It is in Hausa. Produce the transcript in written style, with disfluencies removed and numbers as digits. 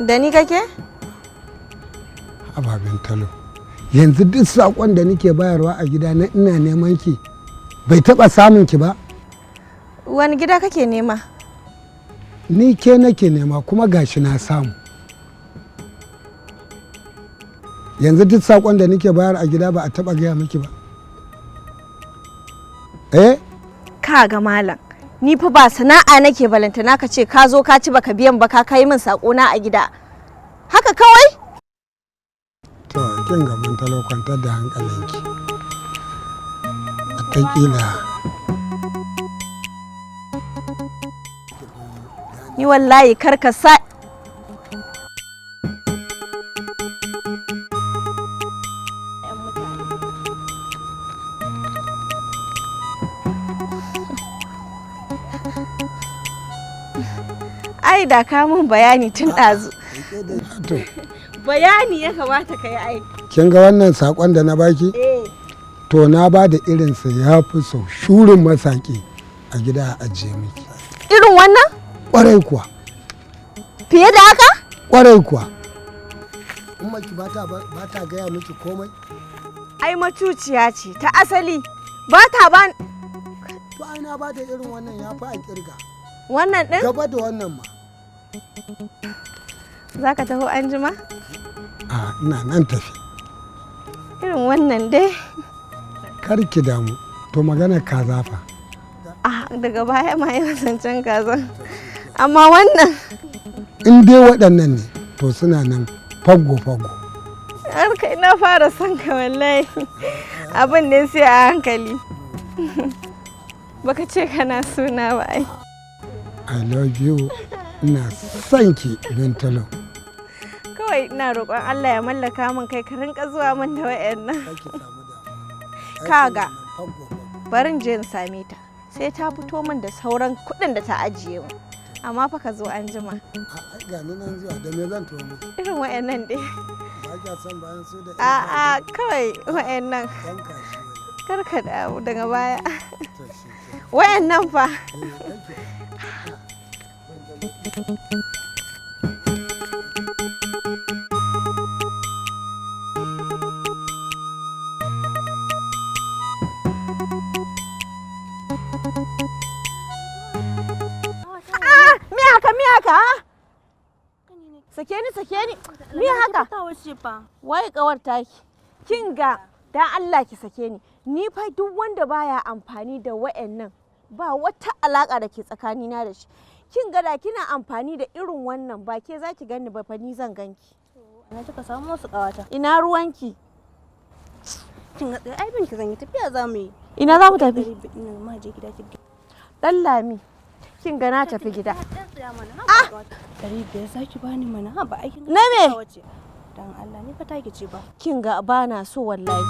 Da ni kake? Ababen talo, yanzu duk saƙon da nake bayarwa a gida na ina neman ki bai taɓa samun ki ba. Wani gida kake nema? Ni ke nake nema, kuma gashi na samu. Yanzu duk saƙon da nake bayar a gida ba a taɓa gaya miki ba, eh? Ka ga malam, ni fa ba sana'a nake, balantana ka ce ka zo ka ci baka biyan ba, ka kai min sako na a gida. Haka kawai? To, kin ga talo, kwantar da hankalinki. Wataƙila Ni wallahi kar ka sa. Ai da ka mun bayani tun ɗazu. To. Bayani ya kamata ka yi ai. Kin ga wannan saƙon da na baki? Eh. To, na ba da irinsa ya fi sau shurin masaki a gida a ajiye miki. Irin wannan? Ƙwarai kuwa. Fiye da haka? Ƙwarai kuwa. Ummaki ba ta gaya miki komai? Ai macuciya ce ta asali. Ba ta ba. To, ai na ba da irin wannan ya fi a kirga. Wannan ɗin? Gaba da wannan ma. Za ka taho anjima? A, ina nan tafi. Irin wannan dai. Kar ki damu. To, magana kaza fa? Ah, daga baya ma yi zancen kaza. Amma wannan. In dai waɗannan ne, to suna nan faggo faggo. Har kai na fara son ka wallahi. Abin ne sai a hankali. Baka ce kana suna ba ai. I love you. Ina son ki, Bintalo. Kawai ina roƙon Allah ya mallaka min kai, ka rinka zuwa min da wayannan. Kaga. Barin je in same ta. Sai ta fito min da sauran kuɗin da ta ajiye mu. Amma fa ka zo an jima. Ga ni nan zuwa, da me zan tuwo miki? Irin wayannan dai. Ba kya son bayan su da A'a, kawai wayannan. yan kashi? Kar ka dawo daga baya. To, shi ke. Wayannan fa. Eh, kake. Ah, me haka, me haka? Ah? Sake ni, sake ni. Me haka? Ta wuce fa. Waye kawar taki? Kin ga, dan Allah ki sake ni. Ni fa duk wanda baya amfani da wayannan, ba wata alaka da ke tsakanina da shi. Kin ga, da kina amfani da irin wannan, ba ke zaki ganni ba fa, ni zan ganki. Ina kika samu wasu, kawata? Ina ruwanki? Kin ga, tsaye ai binki zan yi, tafiya za mu yi. Ina za mu tafi? Ina ma je gida ki. Dan Lami. Kin ga, na tafi gida. Dan tsaya mana. Ah! 500 za ki bani mana, ha ba aikin. Na me? Dan Allah, ni fa taki ce ba. Kin ga, ba na so wallahi.